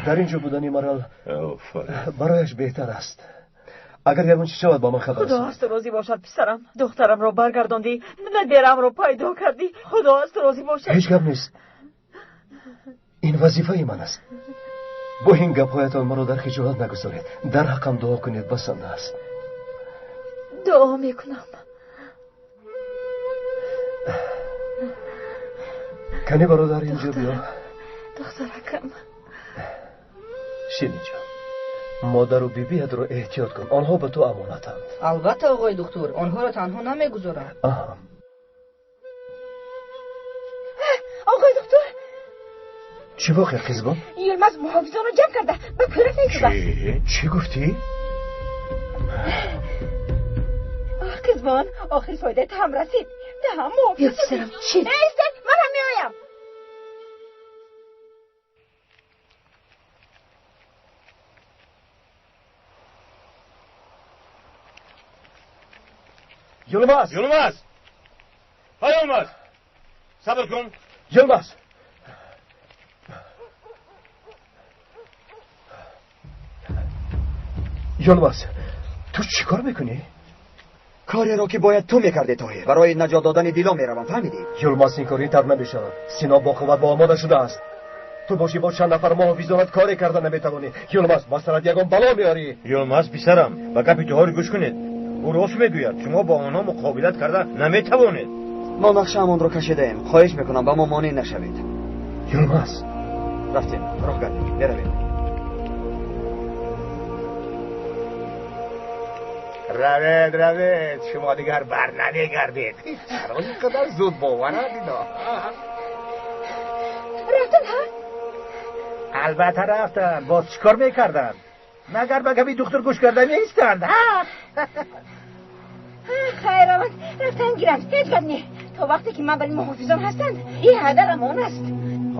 Дар ин ҷо будани Марал барояш беҳтар аст. Агар ягон чиз шавад, ба ман хабар Худо аз ту розӣ бошад, писарам. Духтарамро баргардондӣ, набераамро пайдо кардӣ. Худо аз ту розӣ бошад. Ҳеҷ гап нест. Ин вазифаи ман аст. Бо ин гапҳоятон маро дар хиҷолат нагузоред. Дар ҳаққам дуо кунед, басанда аст. Дуо мекунам. Кани бародар, инҷо биё. Духтаракам. Ширинҷон, модару бибиятро эҳтиёт кун. Онҳо ба ту амонатанд. Албатта, оғои духтур, онҳоро танҳо намегузорам. Оғои духтур! Чӣ воқеа, Қизбон? Йилмаз муҳофизонро ҷамъ карда ба кӯра мекӯбад. Чӣ гуфтӣ? Қизбон, охир фоидаи ту ҳам расид. Ту ҳам муҳофиз. Писарам, чӣ? Истед, ман ҳам меоям. Йилмаз! Йилмаз! Ҳай, Йилмаз! Сабр кун. Йилмаз! Йилмаз, ту чӣ кор мекунӣ? Кореро ки бояд ту мекардӣ, Тоҳир. Барои наҷот додани Дило меравам, фаҳмидӣ? Йилмаз, ин кор ин тавр намешавад. Сино бо қувват бо омода шудааст. Ту бошӣ бо чанд нафар муҳофизонат коре карда наметавонӣ. Йилмаз, ба сарат ягон бало меорӣ. Йилмаз, писарам, ба гапи Тоҳир гӯш кунед. Ӯ рост мегӯяд. Шумо бо онҳо муқобилат карда наметавонед. Мо нақшаамонро кашидаем. Хоҳиш мекунам, ба мо монеъ нашавед. Йилмаз! Рафтем, роҳ гардем, меравем. Равед, равед, шумо дигар бар намегардед. Чаро ин қадар зуд боваранд ино? Рафтан, ҳа? Албатта рафтанд. Боз чӣ кор мекарданд? Магар ба гапи духтур гӯш карда нестанд, ҳа? Хайр, раванд, рафтан гиранд. Ҳеҷ гап не. То вақте ки ман бар ин муҳофизон ҳастанд, ин ҳадар амон аст.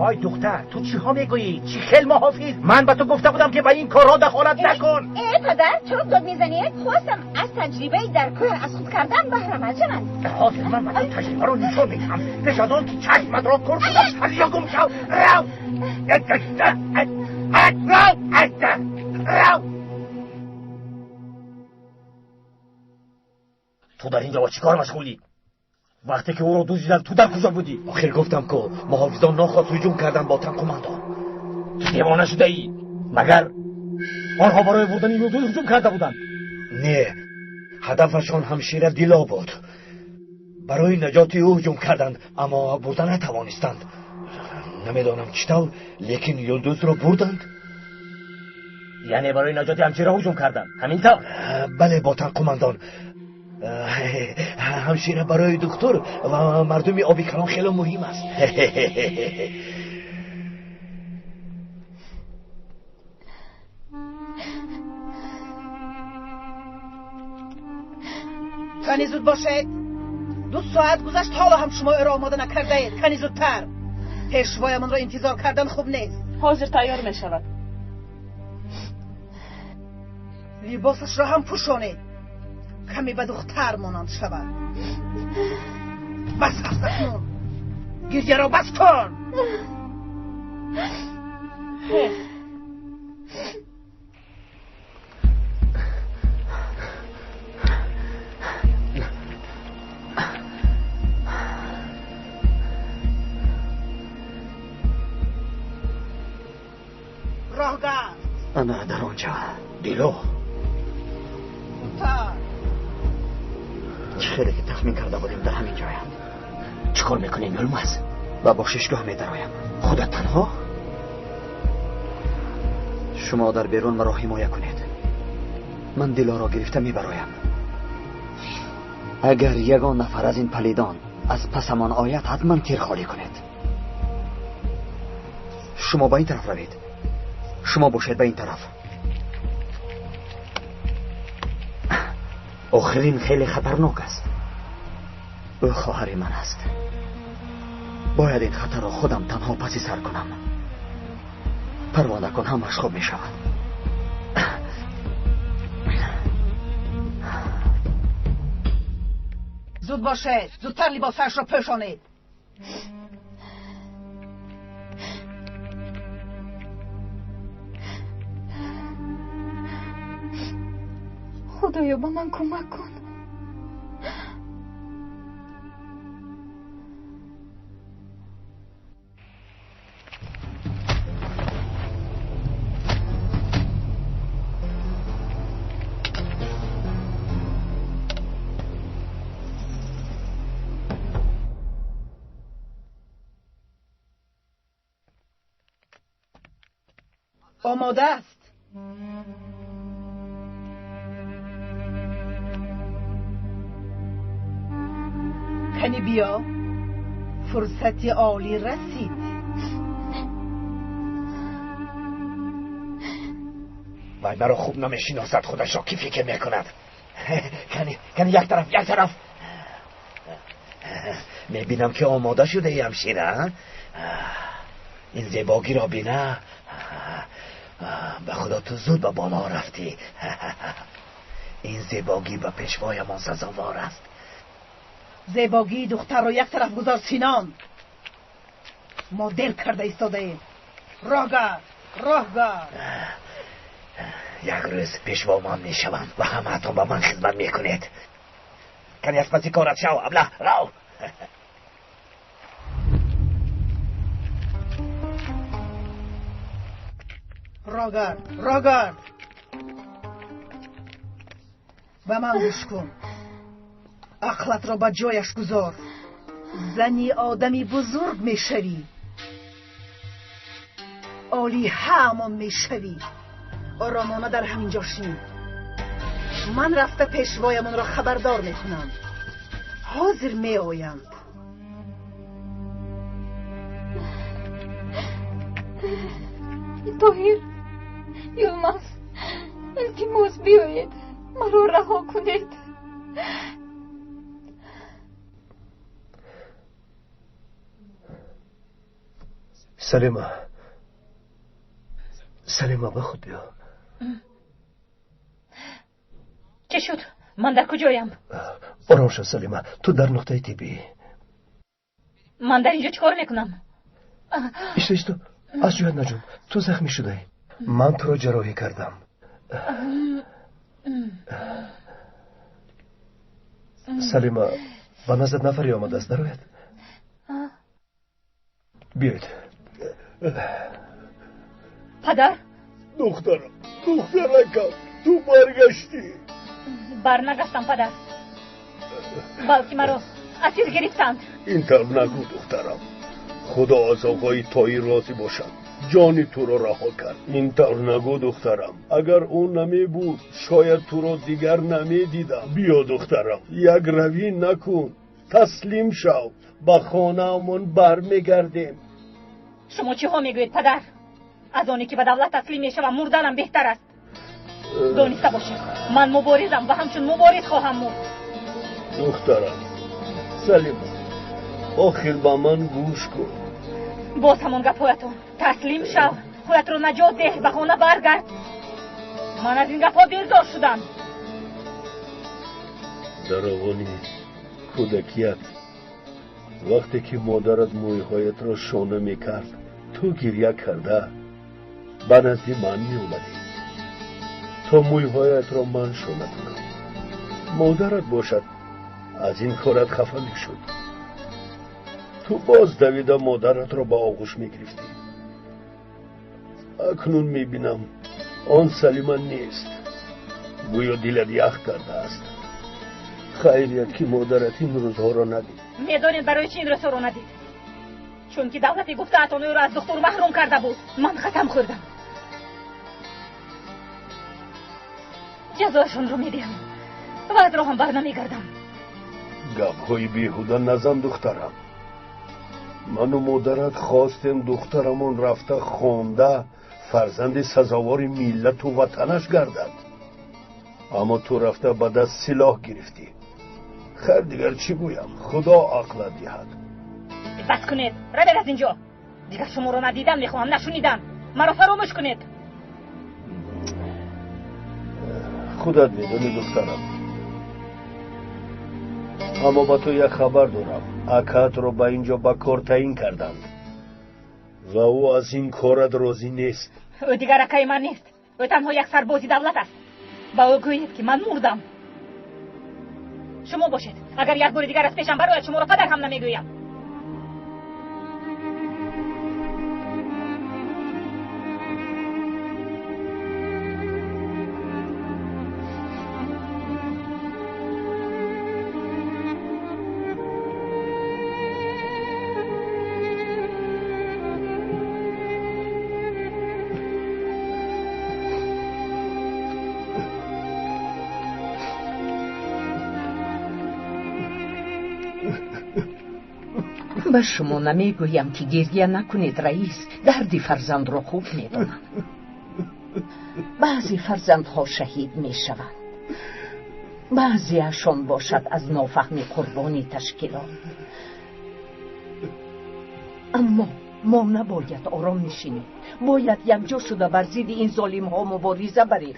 Ҳой духтар, ту чиҳо мегӯӣ? Чӣ хел муҳофиз? Ман ба ту гуфта будам ки ба ин корҳо дахолат накун. Э, падар, чаро дод мезанед? Хостам аз таҷрибаи дар кӯҳ аз худ кардан баҳраманд шавам. Ҳозир ман ба ту таҷрибаро нишон медиҳам. Пеш аз он ки чашматро кур кунам, аз инҷо гум шав. Рав! Рав! Рав! Ту дар инҷо бо чӣ кор машғулӣ? Вақте ки ӯро дуздиданд, ту дар куҷо будӣ? Охир гуфтам ку муҳофизон нохост ҳуҷум карданд бо танқумандон. Ту девона шудаӣ? Магар онҳо барои бурдани Юлдуз ҳуҷум карда буданд? Не, ҳадафашон ҳамшира Дило буд. Барои наҷоти ӯ ҳуҷум карданд, аммо бурда натавонистанд. Намедонам чӣ тавр, лекин Юлдузро бурданд. Яъне барои наҷоти ҳамшира ҳуҷум карданд, ҳамин тавр? Бале, бо танқумандон. Ҳамшира барои духтур ва мардуми оби калон хеле муҳим аст. Кани зуд бошед. 2 соат гузашт, ҳоло ҳам шумо ӯро омода накардаед. Кани зудтар. Пешвоямонро интизор кардан хуб нест. Ҳозир тайёр мешавад. Либосашро ҳам пӯшонед. Каме ба духтар монанд шавад. Бас аст акнун. Гиряро бас кун. Роҳ гард. Ана дар он ҷо. Дило. Чӣ хеле ки тахмин карда будем, дар ҳамин ҷоянд. Чӣ кор мекунем, Йилмаз? Ба бошишгоҳ медароям. Худат танҳо? Шумо дар берун маро ҳимоя кунед. Ман Дилоро гирифта мебароям. Агар ягон нафар аз ин палидон аз пасамон ояд, ҳатман тир холӣ кунед. Шумо ба ин тараф равед. Шумо бошед ба ин тараф. Охирин хеле хатарнок аст. Ӯ хоҳари ман аст. Бояд ин хатарро худам танҳо паси сар кунам. Парво накун, ҳамааш хуб мешавад. Зуд бошед, зудтар либосашро пӯшонед. Худоё, ба ман кӯмак кун. آماده است. کنی بیا، فرصت عالی رسید. وای مرا خوب نمیشناسد، خودش را کی فکر میکند. کنی یک طرف، یک طرف. میبینم که آماده شده ای همشیره. این زیباگی را بینه، به خدا تو زود به بالا رفتی. این زیباگی به پیشوایمان سزاوار است. زیباگی دختر را یک طرف گذار سینان، ما دل کرده ایستاده ایم. راهگرد، راهگرد. یک روز پیشوا من میشوم و همه‌تان به من خدمت میکنید. کنی از پسی کارت شو ابله، رو. راگرد، راگرد، به من گوش کن. عقلت را به جایش گذار. زنی آدمی بزرگ میشوی، عالی همان میشوی. آرامانه در همینجا شین. من رفته پیشوایمان را خبردار میکنم. حاضر میآیند. Тоҳир, Юлмаз, илтимос биёед, маро раҳо кунед. Салима, Салима, ба худ биё. Чӣ шуд? Ман дар куҷоям? Ором шав Салима, ту дар нуқтаи тиббӣ. Ман дар инҷо чӣ кор мекунам? Исто, исто, аз ҷоят наҷум, ту захмӣ шудаӣ. Ман туро ҷарроҳӣ кардам. Салима, ба наздат нафаре омадааст, дарояд. Биёед. Падар? Духтарам, духтаракам, ту баргаштӣ. Барнагаштам, падар, балки маро асир гирифтанд. Ин тавр нагӯ, духтарам. Худо аз оқои Тоҳир розӣ бошад, ҷони туро раҳо кард. Ин тавр нагӯ, духтарам. Агар ӯ намебуд, шояд туро дигар намедидам. Биё, духтарам, як равӣ накун, таслим шав, ба хонаамон бармегардем. Шумо чиҳо мегӯед, падар? Аз оне ки ба давлат таслим мешавам, мурданам беҳтар аст. Дониста бошед, ман муборизам ва ҳамчун мубориз хоҳам мурд. Духтарам, Салима, охир ба ман гӯш кун. Боз ҳамон гапҳоятон. Таслим шав, худатро наҷот деҳ, ба хона баргард. Ман аз ин гапҳо безор шудам. Дар овони кӯдакият, вақте ки модарат мӯйҳоятро шона мекард, ту гиря карда ба назди ман меомадӣ, то мӯйҳоятро ман шона кунам. Модарат бошад аз ин корат хафа мешуд. Ту боз давида модаратро ба оғӯш мегирифтӣ. Акнун мебинам он Салима нест, гӯё дилат ях кардааст. Хайрият ки модарат ин рӯзҳоро надид. Медонед барои чӣ ин рӯзҳоро надид? Чунки давлати гуфтаатон ӯро аз духтур маҳрум карда буд. Ман қасам хӯрдам, ҷазояшонро медиҳам ва аз роҳам барнамегардам. Гапҳои беҳуда назан, духтарам. Ману модарат хостем духтарамон рафта хонда фарзанди сазовори миллату ватанаш гардад. Аммо ту рафта ба даст силоҳ гирифтӣ. Хайр, дигар чӣ гӯям? Худо ақлат диҳад. Бас кунед, равед аз инҷо. Дигар шуморо надидан мехоҳам, нашунидан. Маро фаромӯш кунед. Худат медонӣ, духтарам. Аммо ба ту як хабар дорам. Акаатро ба инҷо ба кор таъин карданд ва ӯ аз ин корат розӣ нест. Ӯ дигар акаи ман нест. Ӯ танҳо як сарбози давлат аст. Ба ӯ гӯед, ки ман мурдам. Шумо бошед, агар як бори дигар аз пешам барояд, шуморо падар ҳам намегӯям. Ба шумо намегӯям, ки гирья накунед, раис. Дарди фарзандро хуб медонам. Баъзе фарзандҳо шаҳид мешаванд, баъзеашон бошад аз нофаҳми қурбони ташкилот. Аммо мо набояд ором нишинем, бояд якҷо шуда бар зидди ин золимҳо мубориза барем.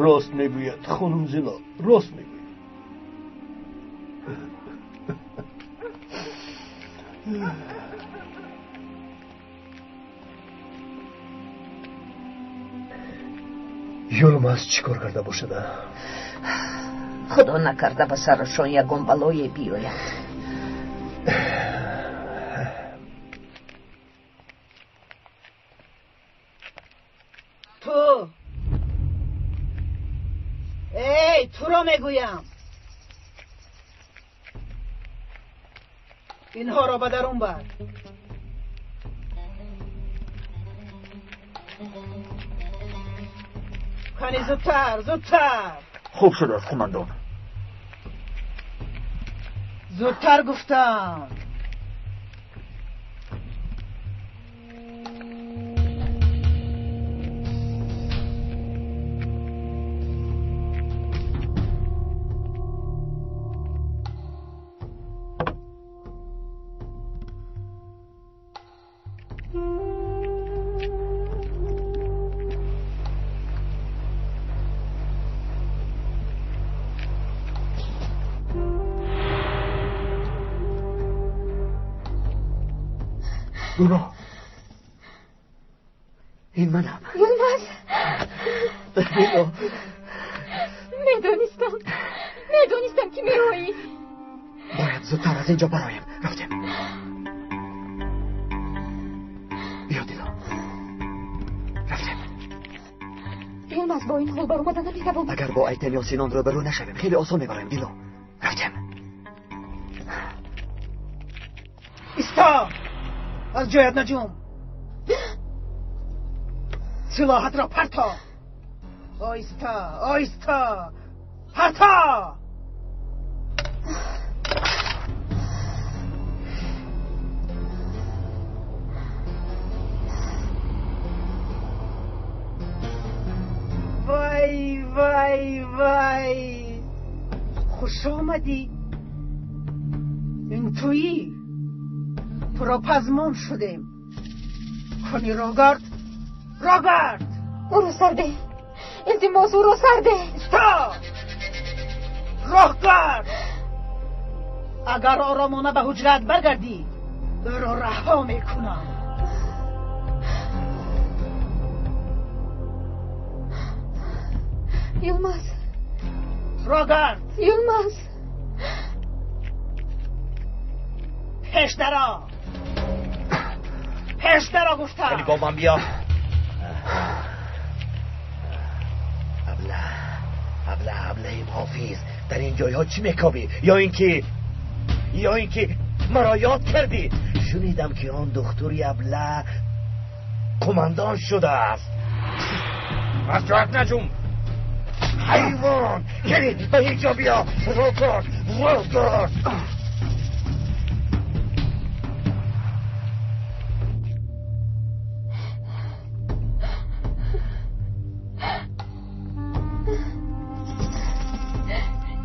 Рост мегӯяд хонум Зило, рост мегӯяд. Юлмаз чӣ кор карда бошад? Худо накарда ба сарашон ягон балое биёяд. Ту, эй, туро мегӯям, инҳоро ба дарун бар. Кани зудтар, зудтар. Хуб шудааст, қумандон. Зудтар гуфтам. Дило, ин манам. Юлмаз. Дило. Медонистам, медонистам, ки меоӣ. Бояд зудтар аз инҷо бароем. Рафтем. Биё, Дило, рафтем. Юлмаз, бо ин ҳол баромада наметавонам. Агар бо Айтен ё Синон рӯбарӯ нашавем, хеле осон мебароем. Дило, рафтем. Исто! Аз ҷоят наҷум. Силоҳатро парто. Оҳиста, оҳиста, парто. Вай, вай, вай, хуш омадӣ. Ин туӣ? Туро пазмон шудем. Кани рогард, рогард. Ӯро сарде, илтимос, ӯро сарде. Исто! Роҳгард! Агар оромона ба ҳуҷрат баргардӣ, ӯро раҳо мекунам. Юлмаз. Рогард! Юлмаз. Пеш даро! Пеш даро гуфтам. Яъне бо ман биё. Абла, абла, аблаи муҳофиз, дар ин ҷойҳо чӣ мекобӣ? Ё ин ки маро ёд кардӣ? Шунидам, ки он духтури абла қумандон шудааст. Аз ҷоят наҷум. Ҳайвон, кери ба ин ҷо биё. Рогард, рогард.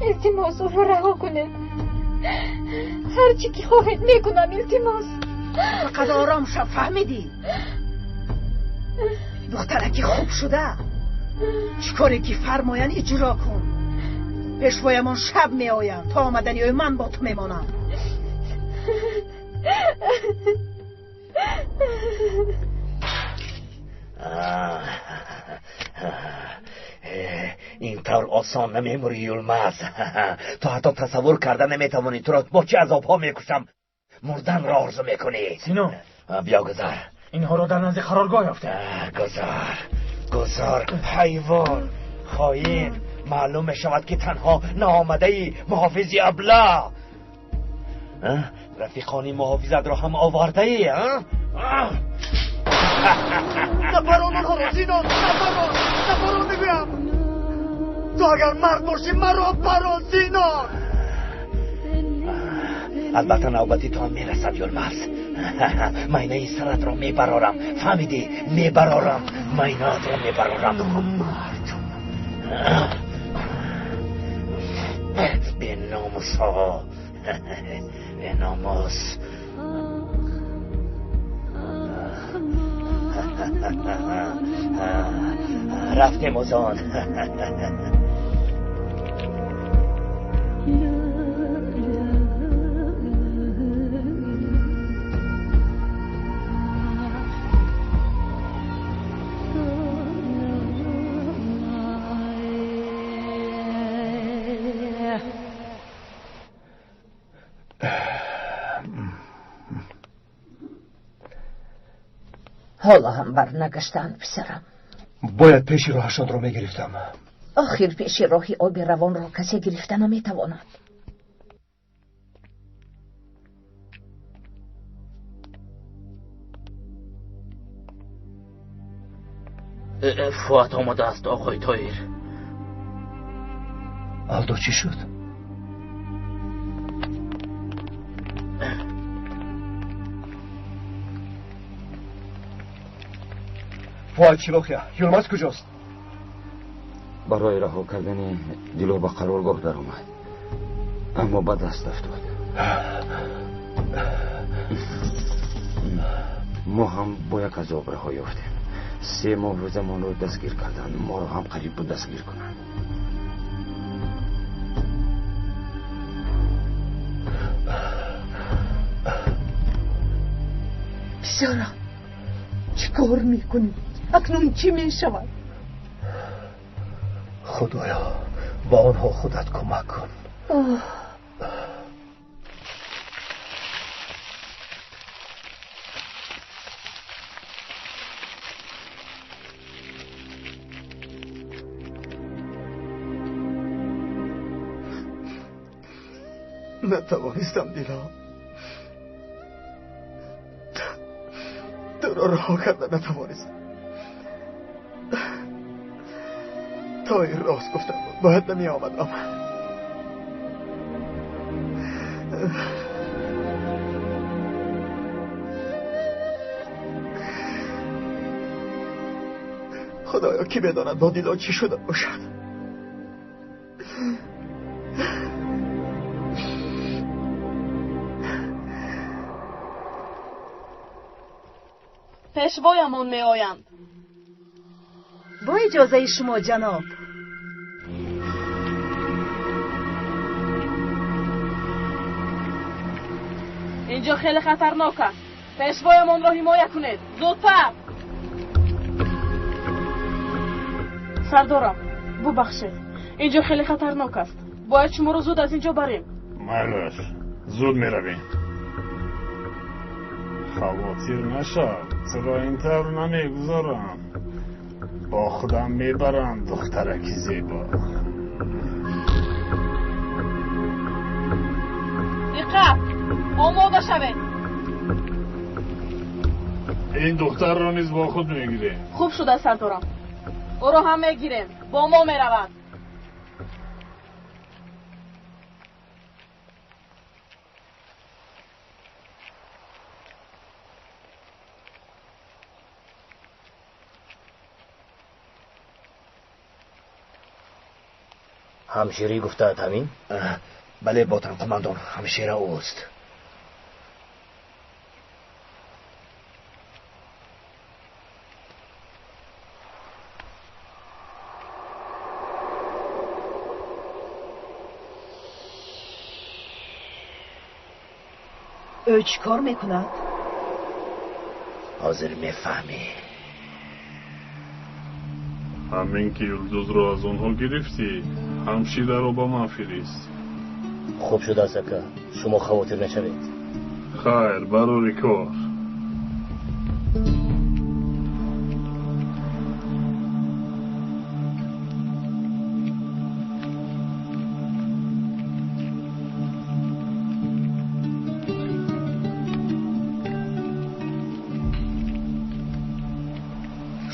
Илтимос, ӯро раҳо кунед. Ҳар чӣ ки хоҳед мекунам, илтимос. Фақат ором шав, фаҳмидӣ? Духтараки хуб шуда. Чӣ коре ки фармоянд иҷро кун. Пешвоямон шаб меоянд, то омадани ӯ ман бо ту мемонам. Ин тавр осон намемурӣ, Юлмаз. Ту ҳатто тасаввур карда наметавонӣ туро бо чӣ азобҳо мекушам. Мурданро орзу мекунӣ. Сино, биё гузар. Инҳоро дар назди қароргоҳ ёфтем. Гузар, гузар, ҳайвон, хоин. Маълум мешавад ки танҳо наомадаи муҳофизи абла. Рафиқони муҳофизатро ҳам овардаӣ, Нафарон онҳоро, Зинон, нафарон, нафарон мегӯям. Ту агар мард бошӣ маро барон, Зинон. Албатта навбати ту ҳам мерасад, Юлмаз. Майнаи саратро мебарорам, фаҳмидӣ? Мебарорам, майнаатро мебарорам. Мард беномусҳо, беномус. Рафтем озон. Ҳоло ҳам барнагаштаанд, писарам. Бояд пеши роҳашонро мегирифтам. Охир пеши роҳи оби равонро касе гирифта наметавонад. Фуат омадааст, оқои Тоир. Алдо чӣ шуд? Фуат Чилохия, Юлмаз куҷост? Барои раҳо кардани Дило ба қароргоҳ даромад, аммо ба даст афтод. Мо ҳам бо як азоб раҳо ёфтем. Се муҳофизамонро дастгир карданд, моро ҳам қариб буд дастгир кунанд. Писарам, чӣ кор мекунӣ? Акнун чӣ мешавад? Худоё, ба онҳо худат кӯмак кун. Натавонистам, Дило. Туро раҳо карда натавонистам. Тоир рост гуфтам, бояд намеомадам. Худоё, кӣ медонад бо Дило чӣ шуда бошад. Пешвоямон меоянд. Бо иҷозаи шумо, ҷаноб. Инҷо хеле хатарнок аст. Пешвоямонро ҳимоя кунед. Зудтар! Сардорам, бубахшед. Инҷо хеле хатарнок аст. Бояд шуморо зуд аз инҷо барем. Майлаш, зуд меравем. Хавотир нашав, туро ин тавр намегузорам. Бо худам мебарам, духтараки зебо. Диққат! Омода шавед! Ин духтарро низ бо худ мегирем. Хуб шуда, сардорам. Ӯро ҳам мегирем. Бо мо меравад. Ҳамширӣ гуфтаат ҳамин? Бале, ботан қумандон, ҳамшира ӯст. Ӯ чӣ кор мекунад? Ҳозир мефаҳмӣ. Ҳамин ки Юлдузро аз онҳо гирифтӣ, ҳамшираро ба ман фирист. Хуб шудааст, ака, шумо хавотир нашавед. Хайр, барори кор.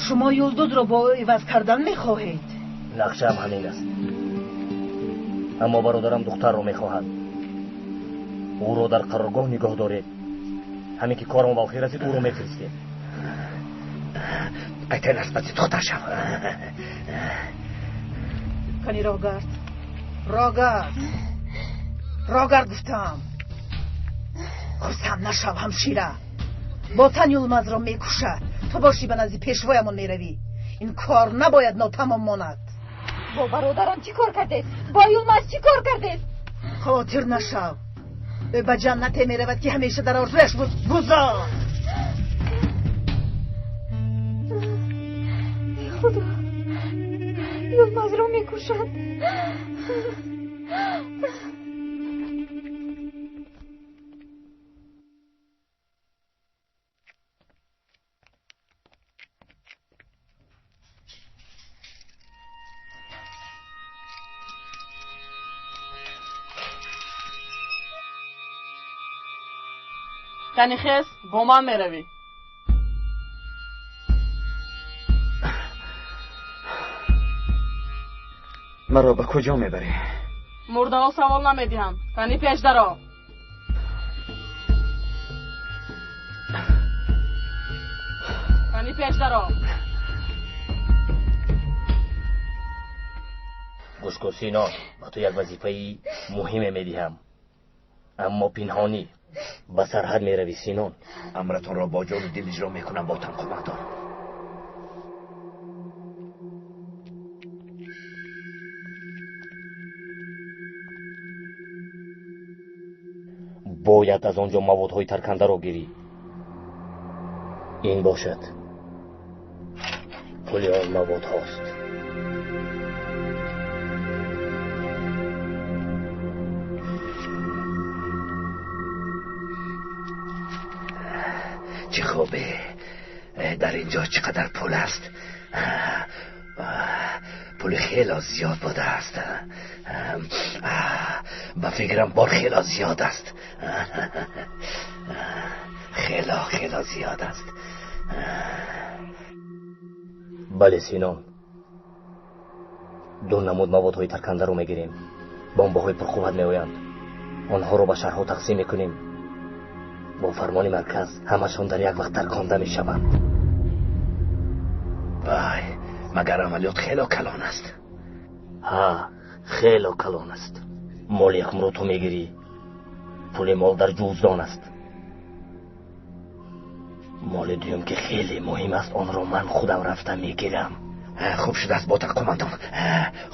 Шумо Юлдузро бо ӯ иваз кардан мехоҳед? Нақшаам ҳамин аст. Аммо бародарам духтарро мехоҳад. Ӯро дар қароргоҳ нигоҳ доред. Ҳамин ки корам ба охир расид, ӯро мефиристем. Айтен аз паси духтар шав. Кани рогард, рогард, рогард гуфтам. Хурсанд нашав, ҳамшира. Ботан Юлмазро мекушад. Ту бошӣ ба назди пешвоямон меравӣ. Ин кор набояд нотамом монад. Бо бародарам чӣ кор кардед? Бо Юлмаз чӣ кор кардед? Хотир нашав. Ӯ ба ҷаннате меравад, ки ҳамеша дар орзуяш буд. Гузор! Эй Худо, Юлмазро мекушад. Канихез, бо ман меравӣ. Маро ба куҷо мебарӣ? Мурдаҳо савол намедиҳанд. Кани пеш даро. Кани пеш даро. Гӯш кун, Сино, ба ту як вазифаи муҳиме медиҳам, аммо пинҳонӣ. Ба сарҳад меравӣ, Синон. Амратонро бо ҷону дил иҷро мекунам, Ботан қумандон. Бояд аз он ҷо маводҳои таркандаро гирӣ. Ин бошад пули он маводҳост. Чӣ хубе, дар инҷо чӣ қадар пул аст. Пули хело зиёд будааст. Ба фикрам бор хело зиёд аст. Хело хело зиёд аст. Бале, Синон, ду намуд маводҳои таркандаро мегирем. Бомбаҳои пурқувват меоянд. Онҳоро ба шаҳрҳо тақсим мекунем. Бо фармони марказ ҳамашон дар як вақт тарконда мешаванд. Вай, магар амалиёт хело калон аст? Ҳа, хело калон аст. Моли якумро ту мегирӣ. Пули мол дар ҷуздон аст. Моли дуюм, ки хеле муҳим аст, онро ман худам рафта мегирам. Хуб шудааст, Ботан қумандон,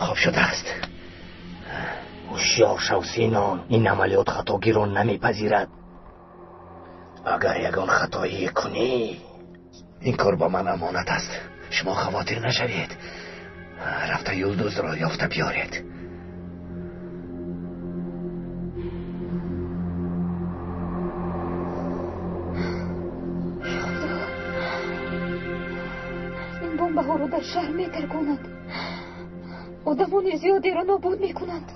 хуб шудааст. Ҳушёр шав, Синон, ин амалиёт хатогиро намепазирад. Агар ягон хатоӣ кунӣ, ин кор ба ман амонат аст. Шумо хавотир нашавед. Рафта Юлдузро ёфта биёред. Ин бомбаҳоро дар шаҳр метарконад. Одамони зиёдеро нобуд мекунанд.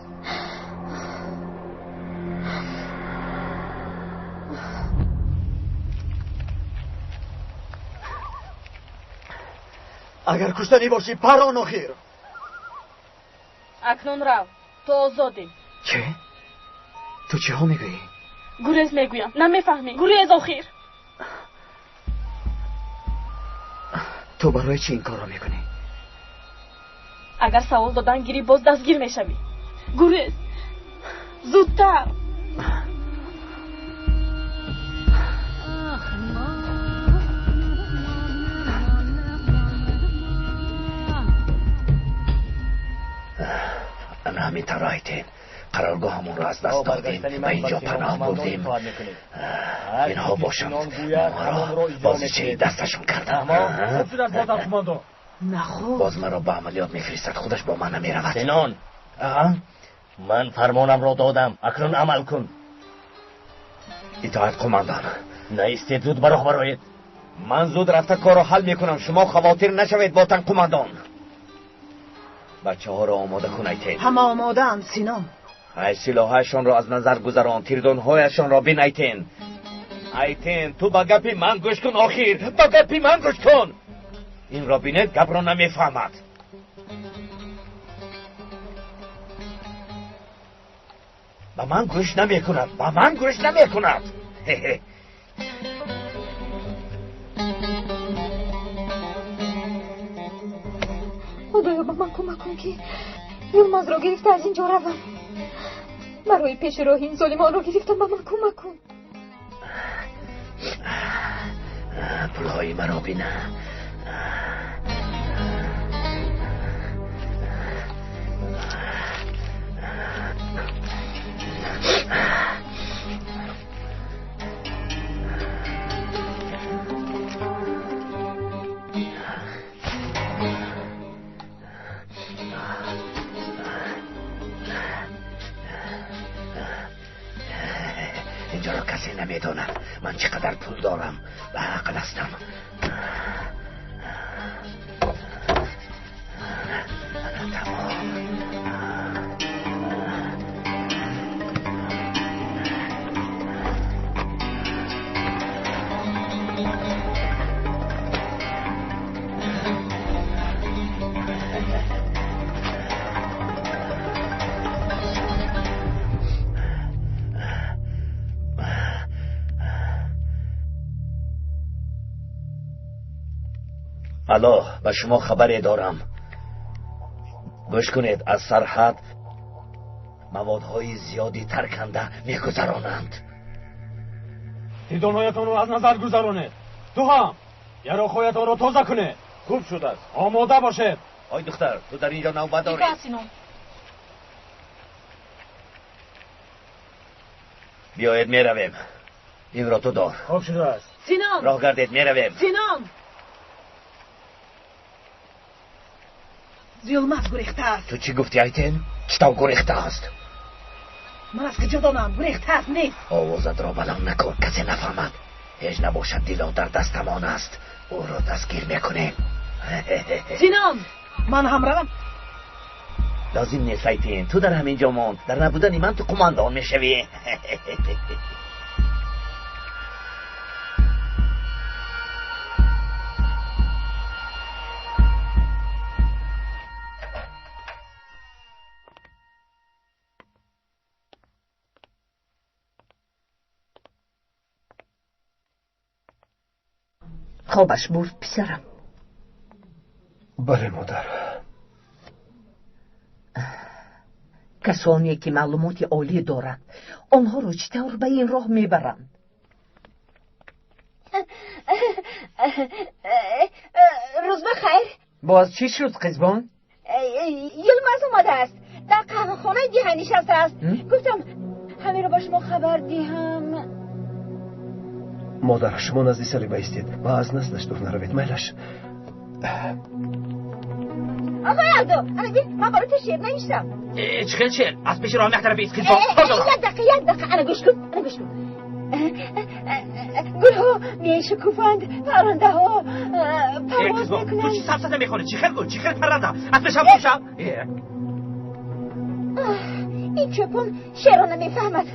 Агар куштанӣ бошӣ, парон охир. Акнун рав, ту озодӣ. Чӣ? Ту чиҳо мегӯӣ? Гурез мегӯям, намефаҳмӣ. Гурез охир. Ту барои чӣ ин корро мекунӣ? Агар савол додан гирӣ, боз дастгир мешавӣ. Гурез, зудтар. Ҳамин тавр айтен, қароргоҳамонро аз даст додем ва инҷо паноҳ бурдем. Инҳо бошанд, моро бозичаи дасташон карданд. Хуб шудааст, Ботан қумандон, Наход боз маро ба амалиёт мефиристад, худаш бо ман намеравад. Синон, ман фармонамро додам, акнун амал кун. Итоат, қумандан. Наистед, зуд ба роҳ бароед. Ман зуд рафта корро ҳал мекунам, шумо хавотир нашавед, Ботан қумандон. Бачаҳоро омода кун, Айтен. Ҳама омодаанд, Синон. Ай, силоҳашонро аз назар гузарон, тирдонҳояшонро бин, Айтен. Айтен, ту ба гапи ман гӯш кун, охир ба гапи ман гӯш кун. Инро бинед, гапро намефаҳмад. Ба ман гӯш намекунад, ба ман гӯш намекунад. Худоё, ба ман кӯмак кун, ки Юлмазро гирифта аз ин ҷо равам. Барои пеши роҳи ин золимонро гирифтам, ба ман кӯмак кун. Пулҳои маро бина. Инҷоро касе намедонад ман чӣ қадар пул дорам. Ба ақл ҳастам. Тамом. Алло, ба шумо хабаре дорам. Гӯш кунед, аз сарҳад маводҳои зиёди тарканда мегузаронанд. Тирдонҳоятонро аз назар гузаронед. Ту ҳам яроқҳоятонро тоза кунед. Хуб шудааст, омода бошед. Ой духтар, ту дар инҷо навбат дорӣ. Биёед, меравем. Инро ту дор. Хуб шудааст. Синон, роҳ гардед, меравем. Синон, Юлмаз гурехтааст. Ту чӣ гуфтӣ, Айтен? Чӣ тавр гурехтааст? Ман аз куҷо донам? Гурехтааст, нест. Овозатро баланд накун, касе нафаҳмад. Ҳеҷ набошад, Дило дар дастамон аст. Ӯро дастгир мекунем. Синон, ман ҳам равам. Лозим нест, Айтен, ту дар ҳамин ҷо мон. Дар набудани ман ту қумандон мешавӣ. Хобаш бурд, писарам? Бале, модар. Касоне ки маълумоти олӣ доранд, онҳоро чӣ тавр ба ин роҳ мебаранд? Рӯз ба хайр. Боз чӣ шуд, қизбон? Юлмаз омадааст, дар қаҳвахонаи диҳа нишастааст. Гуфтам ҳамеро ба шумо хабар диҳам. Модар, шумо назди Салиба истед ва аз наздаш дур наравед, майлаш. Оқои Алдо, ана бин, ман барои ту шеър навиштам. Чӣ хел шеър? Аз пеши роҳ як тарафи қизбон. Як дақиқа, як дақиқа, ана гӯш кун, ана гӯш кун. Гулҳо мешукуфанд, паррандаҳо парвоз мекунанд. Ту чӣ сафсата мехонӣ? Чӣ хел гул, чӣ хел парранда? Аз пешам бошам. Ин чӯпон шеърро намефаҳмад.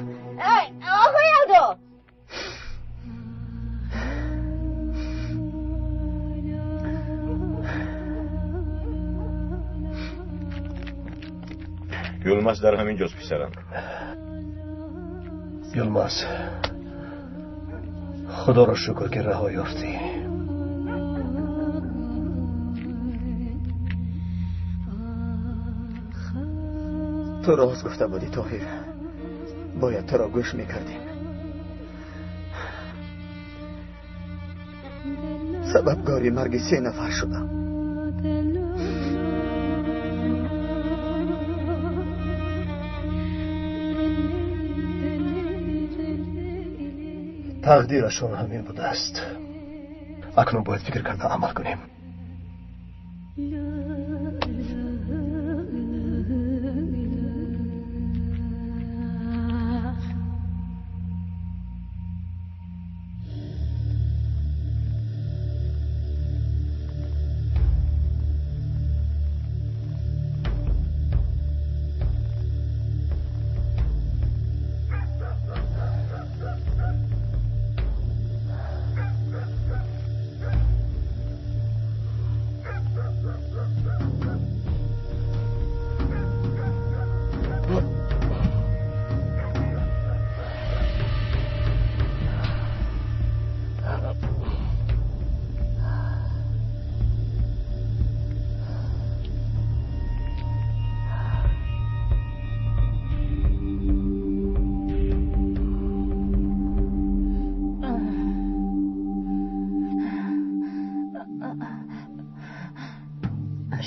Оқои Алдо! Юлмаз дар ҳамин ҷост, писарам. Юлмаз, худоро шукр, ки раҳо ёфтӣ. Ту рост гуфта будӣ, Тоҳир. Бояд туро гӯш мекардем. Сабабгори марги се нафар шудам. Тақдирашон ҳамин будааст. Акнун бояд фикр карда амал кунем.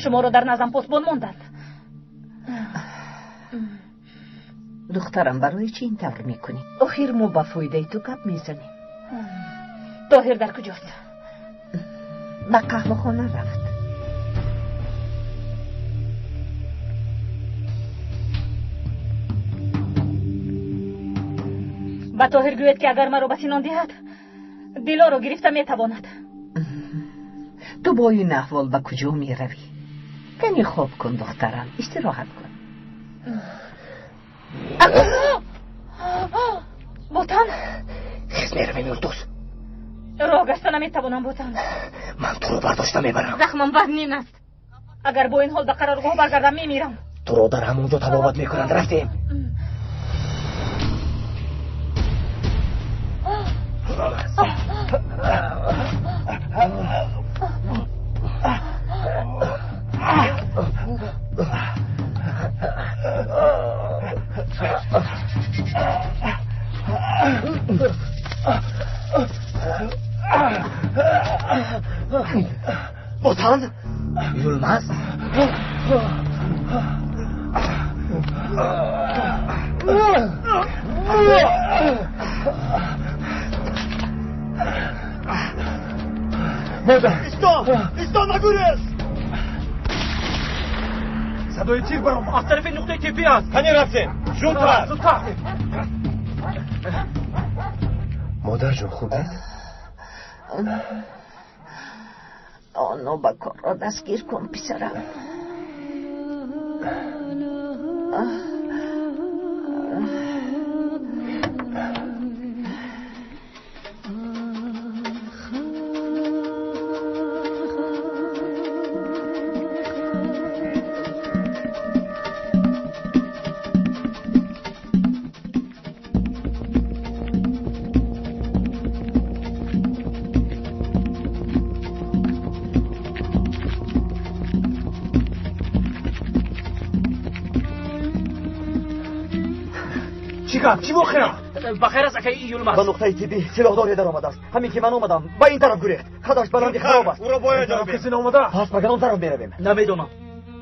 Шуморо дар наздам посбон монданд. Духтарам, барои чӣ ин тавр мекунӣ? Охир мо ба фоидаи ту гап мезанем. Тоҳир дар куҷост? Ба қаҳвахона рафт. Ба Тоҳир гӯед, ки агар маро ба Синон диҳад, Дилоро гирифта метавонад. Ту бо ин аҳвол ба куҷо меравӣ? Кани хоб кун, духтарам, истироҳат кун. Ботан? Хез меравем, Юлдуз. Роҳ гашта наметавонам, Ботан. Ман туро бардошта мебарам. Захмам вазнин аст. Агар бо ин ҳол ба қароргоҳ баргардам, мемирам. Туро дар ҳамон ҷо табобат мекунанд. Рафтем. Ботан? Юлмаз? Модар! Исто! Исто, нагурез! Садои тир баром аз тарафи нуқтаи тиббӣ аст. Кани рафтем? Зудтар! Зудтар! Модарҷон, хубед? Оно ба корро дастгир кун, писарам. Чӣ воқеа? Ба хайр аст, акаи Юлмаз? Ба нуқтаи тиббӣ силоҳдоре даромадааст. Ҳамин ки ман омадам, ба ин тараф гурехт. Қадаш баланди хароб аст. Ӯро бояд ёбем. Касе наомада? Пас ба кадом тараф меравем? Намедонам.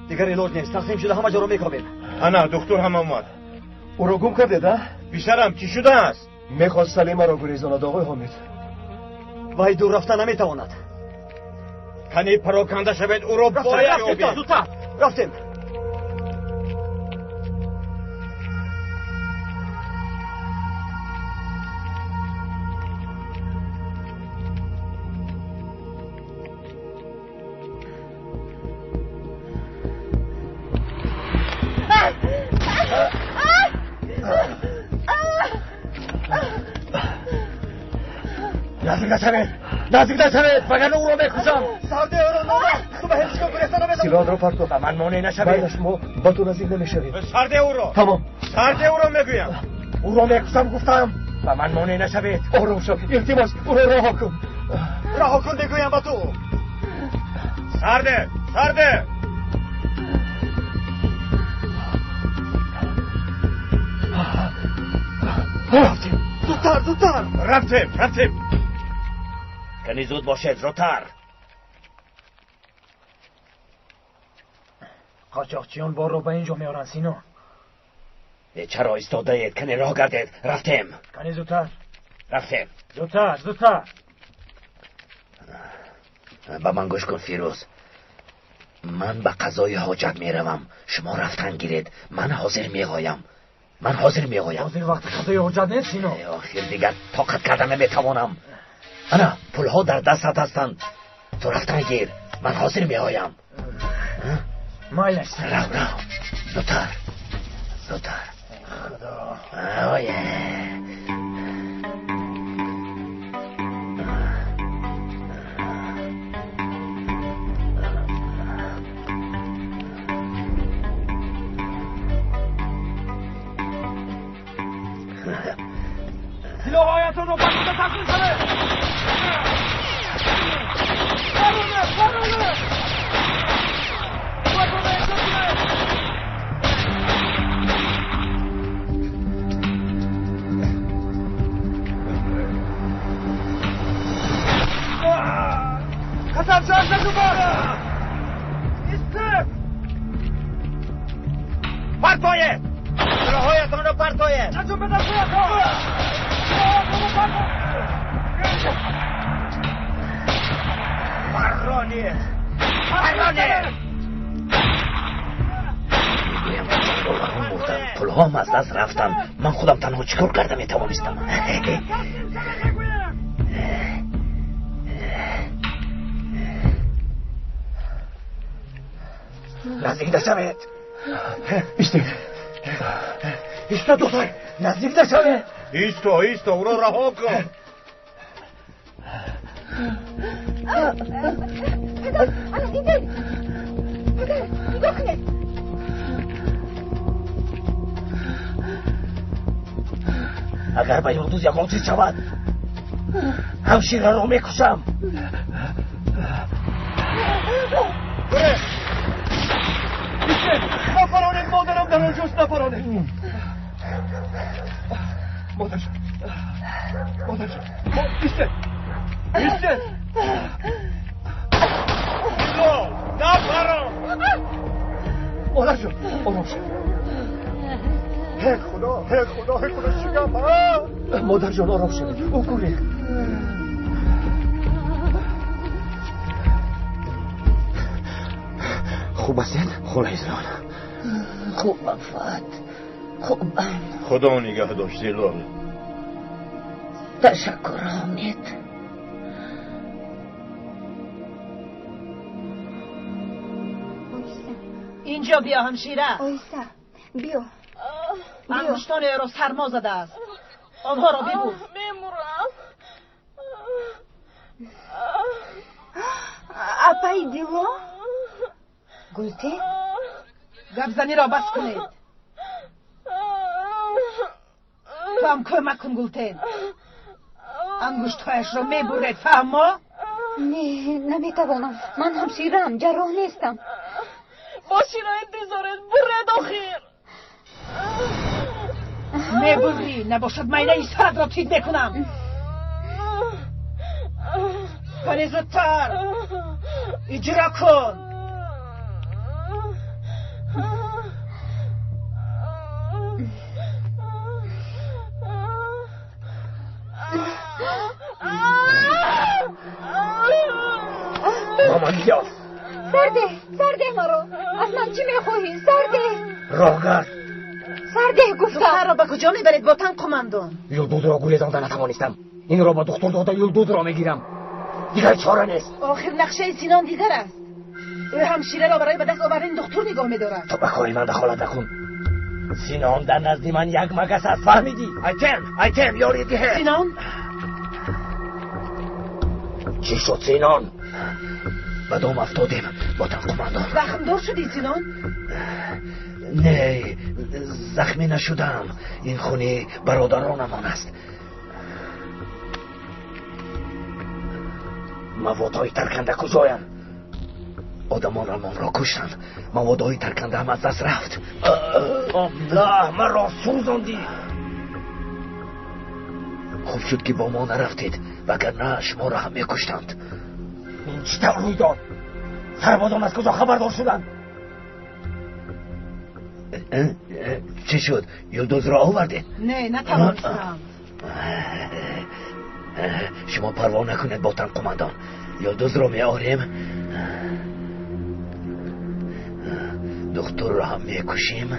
Дигар илоҷ нест. Тақсим шуда ҳама ҷоро мекобем. Ана, духтур ҳам омад. Ӯро гум кардед, а? Писарам, чӣ шудааст? Мехост Салимаро гурезонад, оғои Ҳомид. Вай дур рафта наметавонад. Кани пароканда шавед, ӯро бояд ёбем. Зудтар! Рафтем. Наздик нашавед! Наздик нашавед, вагарна ӯро мекушам. Сарде ӯро нома, ту ба ҳеҷ ҷо гурехта наметавонӣ. Силоҳро партоф. Ба ман монеъ нашавед. Байлаш, мо ба ту наздик намешавем. Сарде ӯро! Тамом. Сарде ӯро мегӯям. Ӯро мекушам, гуфтам. Ба ман монеъ нашавед. Ором шав, илтимос, ӯро раҳо кун. Раҳо кун мегӯям ба ту. Сарде! Сарде! Рафтем. Зудтар, зудтар. Рафтем, рафтем. Кани зуд бошед, зудтар. Қочоқчиён борро ба ин ҷо меоранд, Сино. Чаро истодаед? Кани роҳ гардед. Рафтем. Кани зудтар. Рафтем. Зудтар, зудтар. Ба ман гӯш кун, Фирӯз. Ман ба қазои ҳоҷат меравам. Шумо рафтан гиред. Ман ҳозир меоям. Ман ҳозир меоям. Ҳозир вақти қазои ҳоҷат нест, Сино. Охир дигар тоқат карда наметавонам. Ана, пулҳо дар дастат ҳастанд. Ту рафтан гир. Ман ҳозир меоям. Майлаш. Рав, рав. Зудтар. Зудтар. Худо. Ое. سلاحهایتان را به خود تسلیم شوید. پرونه، پرونه. خودتان را احتیاط کنید. خطر شهر نجوبا. ایستید. پرتایه. سلاحهایتان را پرتایه. نجوم به دستهایتان. پرانه، پرانه. میگویم جنگاوران مردند، پولهام از دست رفتند. من خودم تنها چیکار کرده میتوانستم؟ نزدیک نشوید. ایستید. ایستا دختر، نزدیک نشوید. ایستا، ایستا، او را رها کن. پدر، انا دیدید. پدر، نگاه کنید. اگر به یلدوز یگان چیز شود، همشیره را میکشم. نپرانید مادرم در آنجاست، نپرانید. مادر جان، مادر جان، ایستید، ایستید. نپران. مادر جان، آرام شو. هی خدا، هی خدا، هی خدا، شکم. مادر جان آرام شوید. او گریخت. خوب هستید خاله زلال؟ خوبم فؤاد، خوبم. خدا نگه داشت زلال. تشکر حامد. اینجا بیا همشیره. آیسته بیا. انگشتان را سرما زده است. آنها را ببوس. میمورم. اپای دیلو. گلته؟ گپ زنی را بس کنید. تو هم کمک کن گلتین. انگشتهایش را میبرید، فهما؟ نه، نمیتوانم. من همشیرم، جراح نیستم. باشی را انتظارت برد آخر. میبری، نباشد من این سرت را تیز میکنم. ولی زودتر اجرا کن. مامان بیا. سرده، سرده مرا. از من چی میخواهی؟ سرده. راهگرد. سرده گفتم. دختر را به کجا میبرید با تن قماندان؟ یلدوز را گریزانده نتوانستم. این را با دختر داده یلدوز را میگیرم. دیگر چاره نیست. آخر نقشه سینان دیگر است. او همشیره را برای به دست آوردن دکتر نگاه میدارد. تو به کار من دخالت نکن. سینان در نزد من یک مگس است، فهمیدی؟ ایتم، ایتم، یاری ده. سینان؟ چی شد سینان؟ به دام افتادیم با تن قماندان. زخمدار شدی سینان؟ نه، زخمی نشدم. این خونه برادرانمان است. موادهای ترکنده کجایند؟ آدمان را کشتند. موادهای ترکنده هم از دست رفت. الله، مرا سوزاندی. خوب شد که با ما نرفتید، وگرنه شما را هم میکشتند. این چطور روی داد؟ سربازان از کجا خبردار شدند؟ چه شد؟ یلدوز را آوردید؟ نه، نتوانستم. شما پروا نکنید با تن قماندان. یلدوز را می آریم. духтурро ҳам мекушем.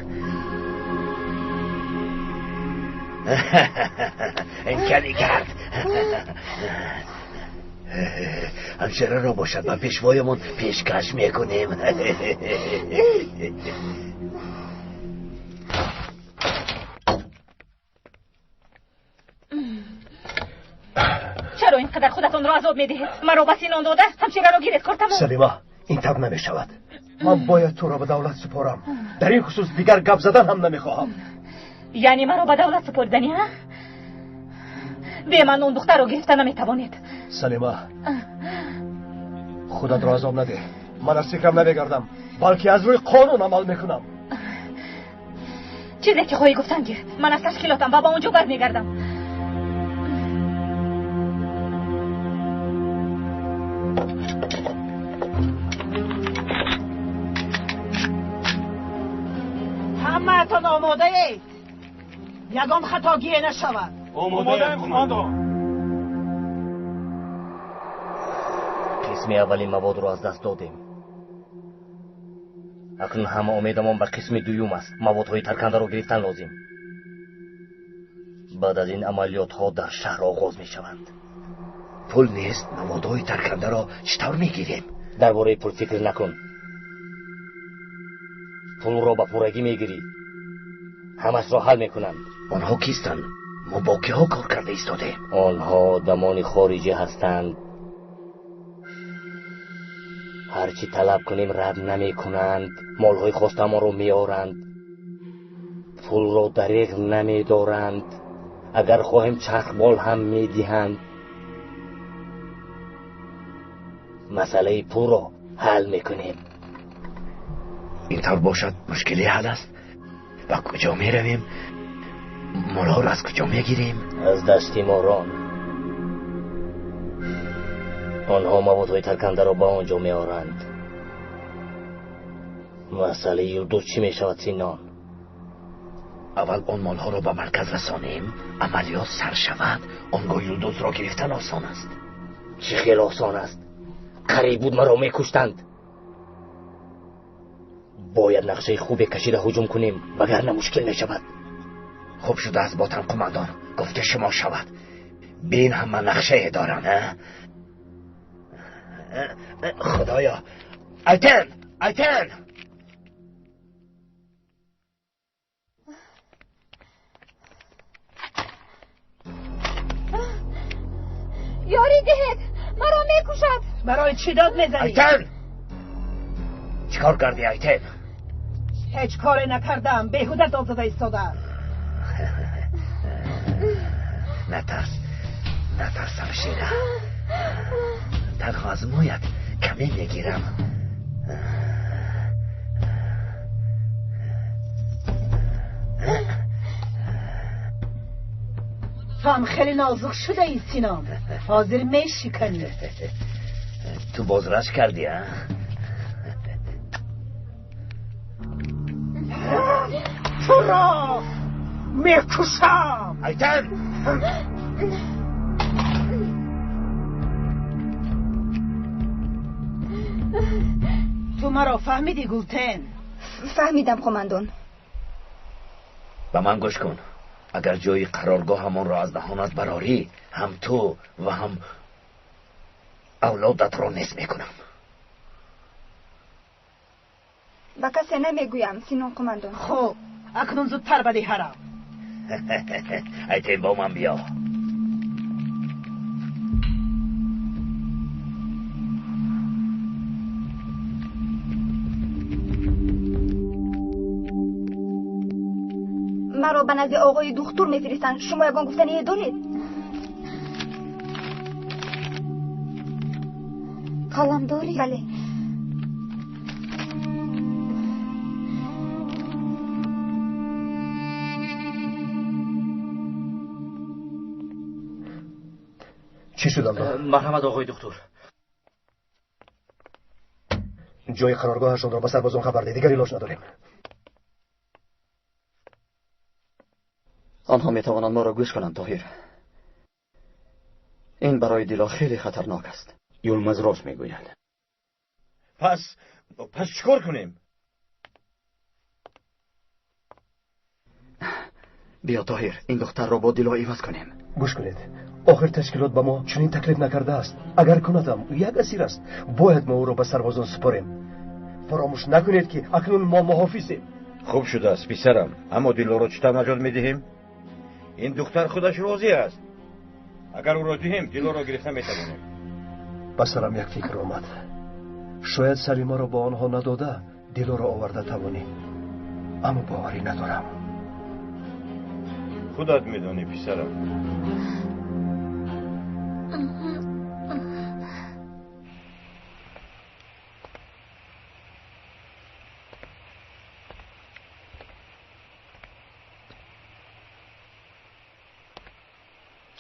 Имкони кард. Ҳамшираро бошад ба пешвоямон пешкаш мекунем. Чаро ин қадар худатонро азоб медиҳед? Маро ба Синон дода, ҳамшираро гиред, кор тамом. Салима, ин тавр намешавад. Ман бояд туро ба давлат супорам. Дар ин хусус дигар гап задан ҳам намехоҳам. Яъне маро ба давлат супориданӣ, ҳа? Бе ман он духтарро гирифта наметавонед. Салима, худатро азоб надеҳ. Ман аз фикрам намегардам, балки аз рӯи қонун амал мекунам. Чизе ки хоҳӣ гуфтан гир. Ман аз ташкилотам ва ба он ҷо бармегардам. Ҳамаатон омодаед? Ягон хатогие нашавад. Омодаем, командо. Қисми аввали маводро аз даст додем. Акнун ҳама умедамон ба қисми дуюм аст. Маводҳои таркандаро гирифтан лозим. Баъд аз ин амалиётҳо дар шаҳр оғоз мешаванд. Пул нест, маводҳои таркандаро чӣ тавр мегирем? Дар бораи пул фикр накун. Пулро ба пуррагӣ мегирӣ. Ҳамашро ҳал мекунанд. Онҳо кистанд? Мо бо киҳо кор карда истодем? Онҳо одамони хориҷӣ ҳастанд. Ҳар чӣ талаб кунем рад намекунанд. Молҳои хостаамонро меоранд. Пулро дареғ намедоранд. Агар хоҳем чархбол ҳам медиҳанд. Масъалаи пулро ҳал мекунем. Ин тавр бошад, мушкиле ҳал аст. Ба куҷо меравем? Молҳоро аз куҷо мегирем? Аз дасти морон. Онҳо маводҳои таркандаро ба он ҷо меоранд. Масъалаи Юлдуз чӣ мешавад, Синон? Аввал он молҳоро ба марказ расонем, амалиёт сар шавад, он гоҳ Юлдузро гирифтан осон аст. Чӣ хел осон аст? Қариб буд маро мекуштанд. Бояд нақшаи хубе кашида ҳуҷум кунем, вагарна мушкил мешавад. Хуб шудааст, ботан қумандон, гуфта шумо шавад. Бин ҳама нақшае дорам. Худоё, Айтен, Айтен! Ёрӣ диҳед, маро мекушад. Барои чӣ дод мезанӣ? Айтен! Чӣ кор кардӣ, Айтен? Ҳеҷ коре накардам, беҳуда дод зада истодам. Натарс, натарс, ҳамшира. Танҳо аз мӯят каме мегирам. Ту ҳам хеле нозук шудаӣ, Синон. Ҳозир мешиканӣ. Ту боз рашк кардӣ, а? Туро мекушам. Айтен! Ту маро фаҳмидӣ, Гултен? Фаҳмидам, командон. Ба ман гӯш кун. Агар ҷои қароргоҳамонро аз даҳонат барорӣ, ҳам ту ва ҳам авлодатро нест мекунам. Ба касе намегӯям, Синон қумандон. Хуб, акнун зудтар ба деҳа рав. Айтен, бо ман биё. Маро ба назди оғои духтур мефиристанд. Шумо ягон гуфтание доред? Қалам дорӣ? Бале. Чӣ шудам? Марҳамат, оғои духтур. Ҷои қароргоҳашонро ба сарбозон хабар деҳ, дигар илоҷ надорем. Онҳо метавонанд моро гӯш кунанд, Тоҳир. Ин барои Дило хеле хатарнок аст. Юлмаз рост мегӯяд. Пас чӣ кор кунем? Биё Тоҳир, ин духтарро бо Дило иваз кунем. Гӯш кунед, охир ташкилот ба мо чунин таклиф накардааст. Агар кунадам, ӯ як асир аст. Бояд мо ӯро ба сарбозон супорем. Фаромӯш накунед, ки акнун мо муҳофизем. Хуб шудааст, писарам, аммо Дилоро чӣ тавр наҷот медиҳем? Ин духтар худаш розӣ аст. Агар ӯро диҳем, Дилоро гирифта метавонем. Ба сарам як фикр омад. Шояд Салимаро ба онҳо надода, Дилоро оварда тавонем. Аммо боварӣ надорам. Худат медонӣ, писарам.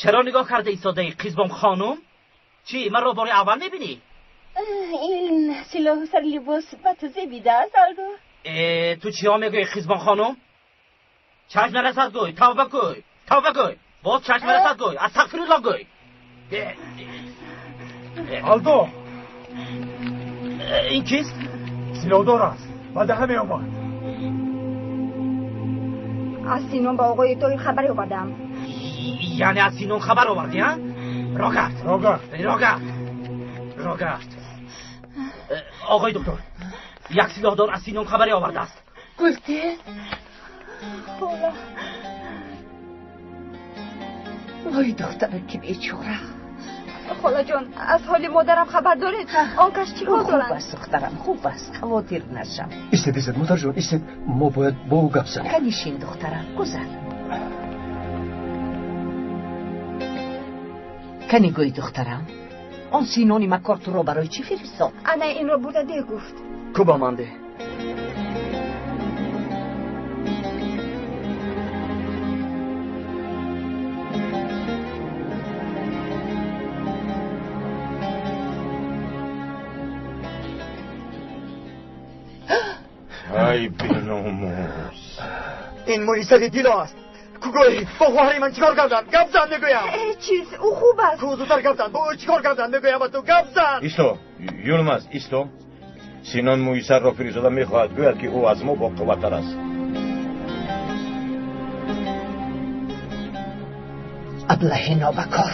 Чаро нигоҳ карда истодаӣ, Қизбон хонум? Чӣ, маро бори аввал мебинӣ? Ин силоҳу сарлибос ба ту зебидааст, Алдо. Ту чиҳо мегӯӣ, Қизбон хонум? Чашм нарасад гӯй, тавба гӯй, тавба гӯй. Боз чашм нарасад гӯй, астағфируллоҳ гӯй. Алдо! Ин кист? Силоҳдор аст, ба даҳа меомад. Аз Синон ба оғои Тоҳир хабаре овардаам. Яъне аз Синон хабар овардӣ, а? Рогард! Рогард! Рогард! Рогард! Оғои доктор, як силоҳдор аз Синон хабаре овардааст. Гултез! Хола! Вой, духтараки бечора! Холаҷон, аз ҳоли модарам хабар доред? Он кас чӣ ҳол доранд? Хуб аст, духтарам, хуб аст, хавотир нашав. Истед, истед, модарҷон, истед, мо бояд бо ӯ гап занем. Канишин, духтарам, гузар. Кани гӯй, духтарам, он Синони макор туро барои чӣ фиристод? Ана инро бурда деҳ гуфт. Ку ба ман деҳ. Ай беномус! Ин мӯи сари Дило аст. Кугӯй, бо хоҳари ман чӣ кор карданд? Гап зан мегӯям. Ҳеҷ чиз, ӯ хуб аст. Ку зудтар гап зан, бо ӯ чӣ кор карданд мегӯям ба ту, гап зан. Исто, Юлмаз, исто. Синон мӯи сарро фиристода мехоҳад гӯяд, ки ӯ аз мо боқувваттар аст. Аблаҳи нобакор.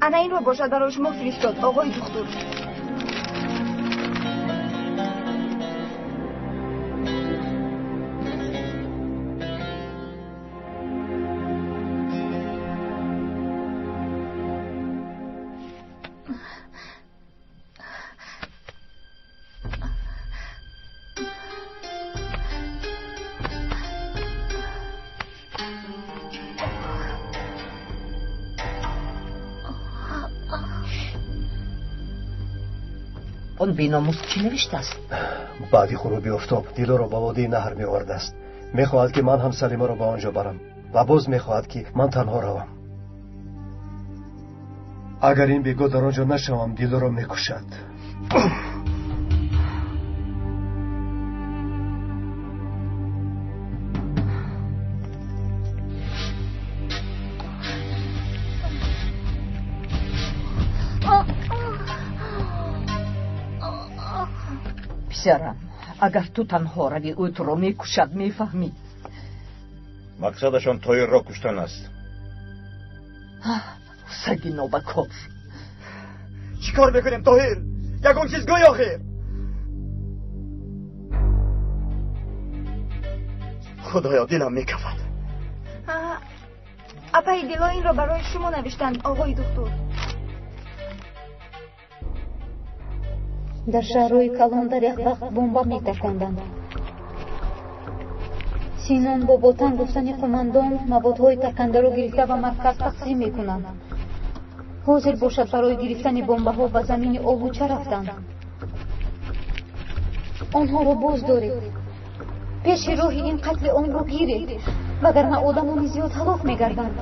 Ана инро бошад барои шумо фиристод, оғои духтур. Он беномус чӣ навиштааст? Баъди ғуруби офтоб Дилоро ба водии наҳр меовардааст. Мехоҳад, ки ман ҳам Салимаро ба он ҷо барам ва боз мехоҳад, ки ман танҳо равам. Агар ин бегоҳ дар он ҷо нашавам, Дилоро мекушад. Писарам, агар ту танҳо равӣ, ӯ туро мекушад, мефаҳмӣ? Мақсадашон Тоҳирро куштан аст. Саги нобакор. Чӣ кор мекунем, Тоҳир? Ягон чиз гӯй охир. Худоё, дилам мекафад. Апаи Дило инро барои шумо навиштанд, оғои духтур. Дар шаҳрҳои калон дар як вақт бомба метарконданд. Синон бо ботан гуфтани қумандон маводҳои таркандаро гирифта ба марказ тақсим мекунанд. Ҳозир бошад барои гирифтани бомбаҳо ба замини Олуча рафтанд. Онҳоро боз доред. Пеши роҳи ин қатли омро гиред, вагарна одамони зиёд ҳалок мегарданд.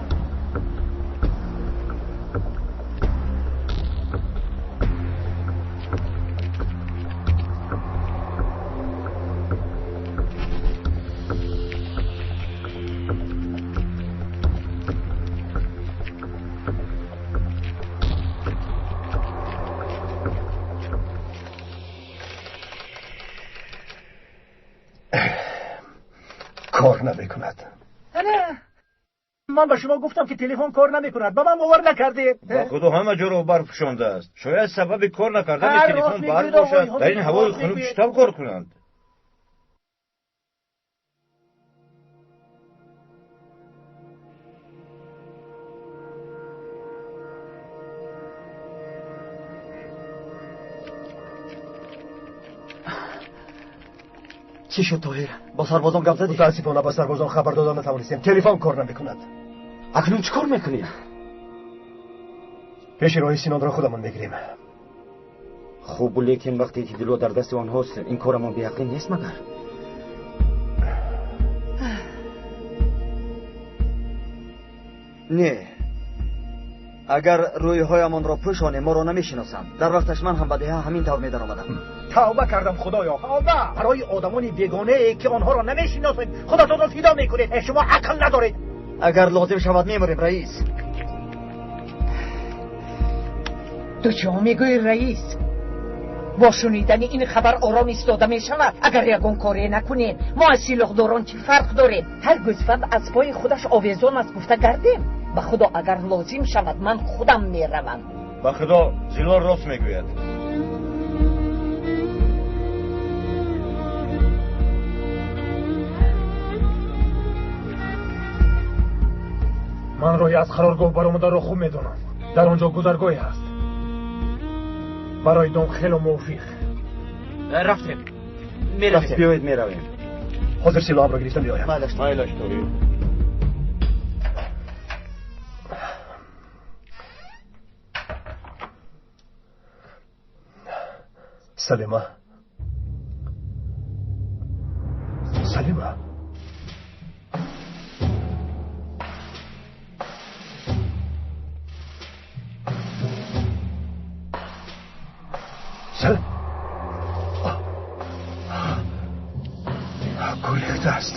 Кор намекунад. Ана, ман ба шумо гуфтам, ки телефон кор намекунад, ба ман бовар накардед. Ба худо, ҳама ҷоро барф пӯшондааст. Шояд сабаби кор накардани Ҳар телефон рост барф мегӯед, бошад. оғои Дар ин ҳомид, ҳавои рост хунук мегӯед. чӣ тавр кор кунанд? Чӣ шуд, Тоҳир? Бо сарбозон гап задӣ? Мутаассифона, ба сарбозон хабар дода натавонистем. Телефон кор намекунад. Акнун чӣ кор мекунӣ? Пеши роҳи Синонро худамон мегирем. Хуб, лекин вақте ки Дило дар дасти онҳост, ин корамон беақлӣ нест магар? Не, агар рӯйҳоямонро пӯшонем, моро намешиносанд. Дар вақташ ман ҳам ба деҳа ҳамин тавр медаромадам. Тавба кардам, худоё, тавба! Барои одамони бегонае, ки онҳоро намешиносед, худатонро фидо мекунед. Шумо ақл надоред. Агар лозим шавад, мемурем, раис. Ту чӣ мегӯӣ, раис? Бо шунидани ин хабар ором истода мешавад. Агар ягон коре накунем, мо аз силоҳдорон чӣ фарқ дорем? Ҳар гӯсфанд аз пои худаш овезон аст, гуфта гардем. Ба худо, агар лозим шавад, ман худам меравам. Ба худо, Зилор рост мегӯяд. Ман роҳи аз қароргоҳ баромадаро хуб медонам. Дар он ҷо гузаргоҳе ҳаст. Барои дом хело мувофиқ. Рафтем. Меравем. Биёед, меравем. Ҳозир силоҳамро гирифта меоям. Майлаш. Майлаш, Тоҳир. Салима, Салима, гурехтааст.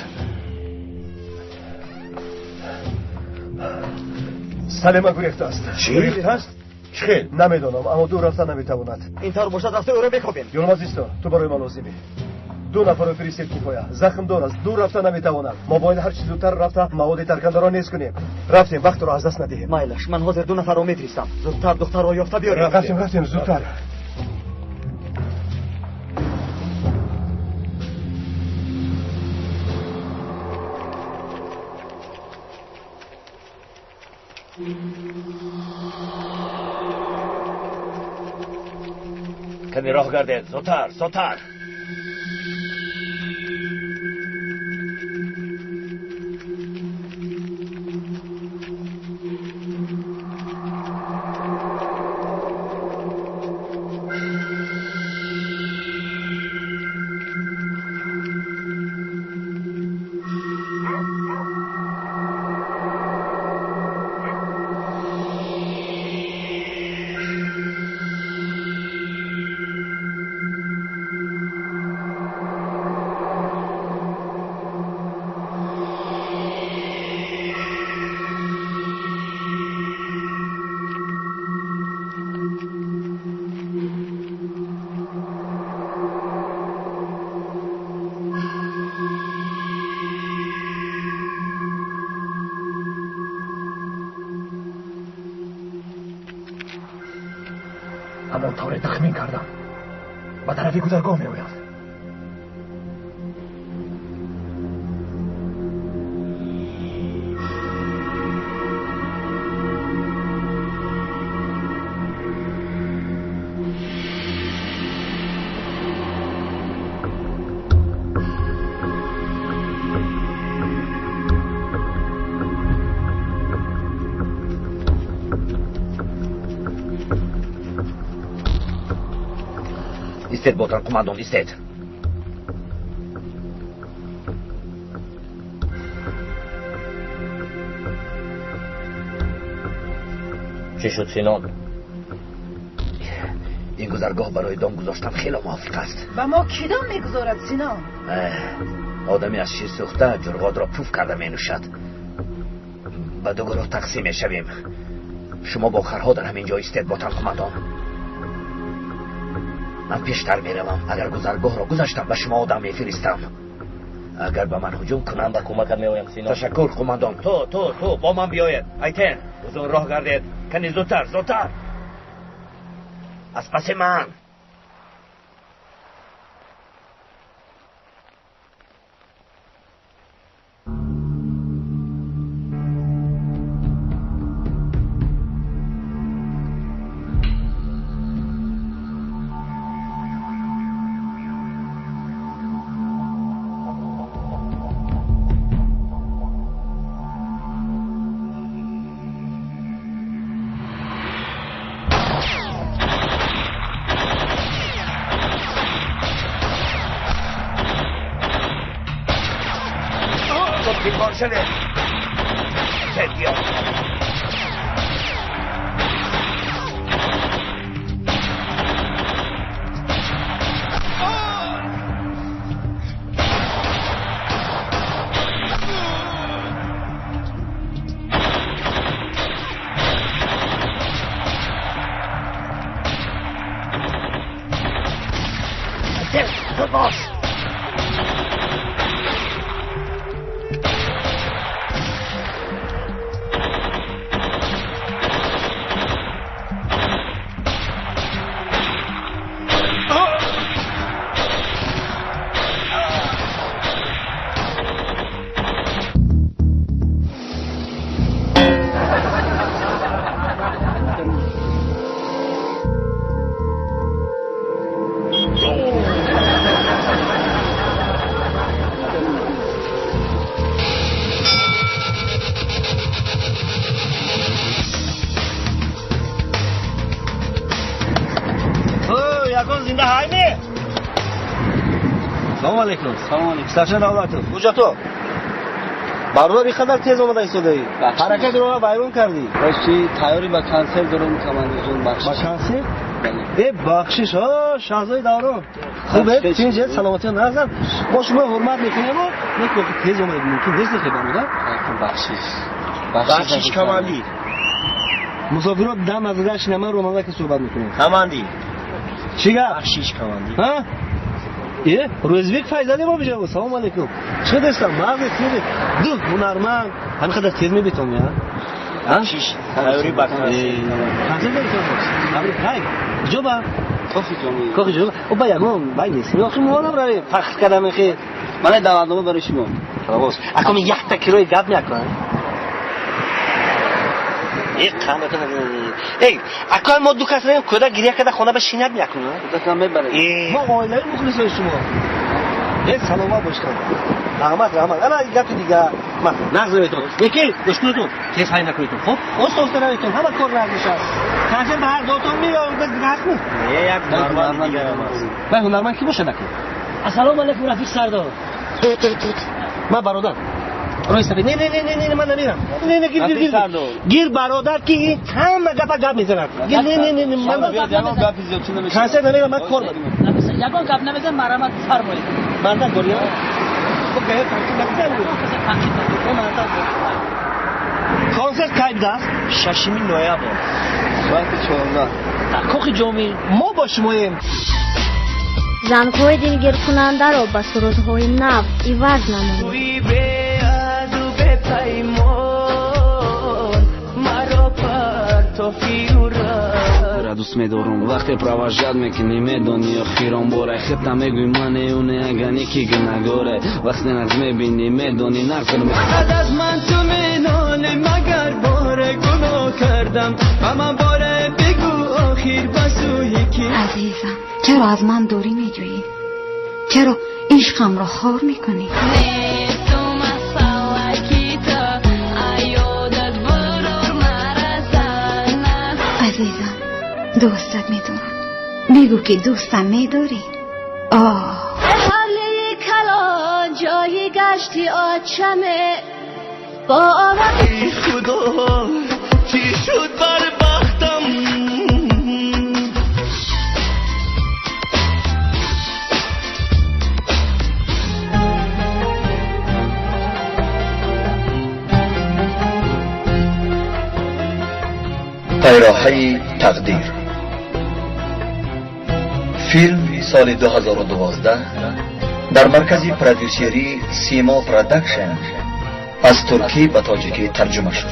Салима гурехтааст. Чӣ гурехтааст? Чӣ хел? Намедонам, аммо дур рафта наметавонад. Ин тавр бошад, рафта ӯро мекобем. Юлмаз, исто, ту барои ман лозимӣ. Ду нафарро фиристед, кифоя. Захмдор аст, дур рафта наметавонад. Мо бояд ҳарчи зудтар рафта маводи таркандаро нез кунем. Рафтем, вақтро аз даст надиҳем. Майлаш, ман ҳозир ду нафарро мефиристам. Зудтар духтарро ёфта биёрем. Рафтем, рафтем, зудтар. Ками роҳ гардед, зудтар, зудтар. Ҳамон тавре тахмин кардам, ба тарафи гузаргоҳ меоянд. Истед, ботан қумандон, истед. Чӣ шуд, Синон? Ин гузаргоҳ барои дом гузоштан хело мувофиқ аст. Ба мо кӣ дом мегузорад, Синон? Одами аз шир сӯхта ҷурғотро пуф карда менӯшад. Ба ду гурӯҳ тақсим мешавем. Шумо бо харҳо дар ҳамин ҷо истед, ботан қумандон. Ман пештар меравам. Агар гузаргоҳро гузаштам, ба шумо одам мефиристам. Агар ба ман ҳуҷум кунанд, ба кӯмакат меоям, Сино. Ташаккур, қумандон. Ту бо ман биёед. Айтен, узун роҳ гардед. Кани зудтар, зудтар. Аз паси ман. Старшина Давлатов, ҳуҷҷато. Бародар ин қадар тез омада истодаӣ. Ҳаракати роҳа вайрон кардӣ. Бачи тайёрӣ ба консерт дорам, командирҷон, бахшиш. Ба консерт? Э, бахшиш, ҳо, Шаҳзоди Даврон. Хубе, тинҷ, саломатиё назар. Мо шумо ҳурмат мекунем, лекин тез омадед, мумкин нест хе бародар. Бахшиш. Бахшиш, командир. Мусофирот дам аз гашт ман ронанда ки суҳбат мекунем. Командир. Чӣ гап? Бахшиш, командир. Ҳа? Е, Рӯзбек Файзали мо биҷавоб. Салом алейкум. Чӣ дестам? Мағзи тез. Ду ҳунарманд. Ҳамин қадар тез мебитон, я? Бахшиш, тайёрӣ ба консерт. Консерт доритон? Ҳамин кай? Куҷо ба? Кохи ҷомӣ. Кохи ҷомӣ. О, ба ягон бай нест. Охи мо равем. Фахр кардам хе. Мана даъватнома барои шумо. Халос. Аком якта кирои гап мекунам. Э, қандата Эй, акои мо ду кас раем, кӯдак гиря карда хона ба шинат мекунад. Кӯдакам мебаред. Мо оилаи мухлисои шумо. Э, саломат бошед. Раҳмат, раҳмат. Ана гапи дига. Ма, нағз раведон. Лекин гӯш кунедон, тез ҳай накунедон. Хуб, оста оста раведон, ҳама кор нағз мешавад. Консерт ба ҳар дотон меояд, ҳаст ми? Не, як ҳунарманд дигарам аст. Вай ҳунарманд ки бошад акун? Ассалому алайкум, рафиқ сардор. Ма бародар. Рӯи сафед. Не, не, не, не, не, ман намерам. Не, не, гир, гир, гир. Гир бародар ки ин ҳама гапа гап мезанад. Гир, не, не, не, не, ман консерт намерам, ман кор дорам. Ягон гап намезан, марҳамат фармоед. Мардак дорӣ? Хуб, гая танқид накунед. Консерт кай будааст? 6 ноябр. Соати 14. Дар кохи ҷомӣ. Мо бо шумоем. Зангҳои дилгиркунандаро ба сурудҳои нав иваз намоед. Дӯст медорум вақте провожат мекунӣ, медонӣ охирон боре хита мегӯй мане уне агане ки гунагоре вақте нағз мебинӣ медонӣ нағз аз ман ту менолӣ, магар боре гуноҳ кардам, ба ман боре бигӯ охир ба сӯи кӣ. Азизам, чаро аз ман дурӣ меҷӯӣ? Чаро ишқамро хор мекунӣ? Азизам, дӯстат медорам. Бигӯ ки дӯстам медорӣ. Оҳ, ҳавлии калон ҷои гашти очаме бо Эй Худо, чӣ шуд бар бахтам? Пайроҳаи тақдир. Филм соли 2012 Дар маркази продюсерии Симо Продакшн аз туркӣ ба тоҷикӣ тарҷума шуд.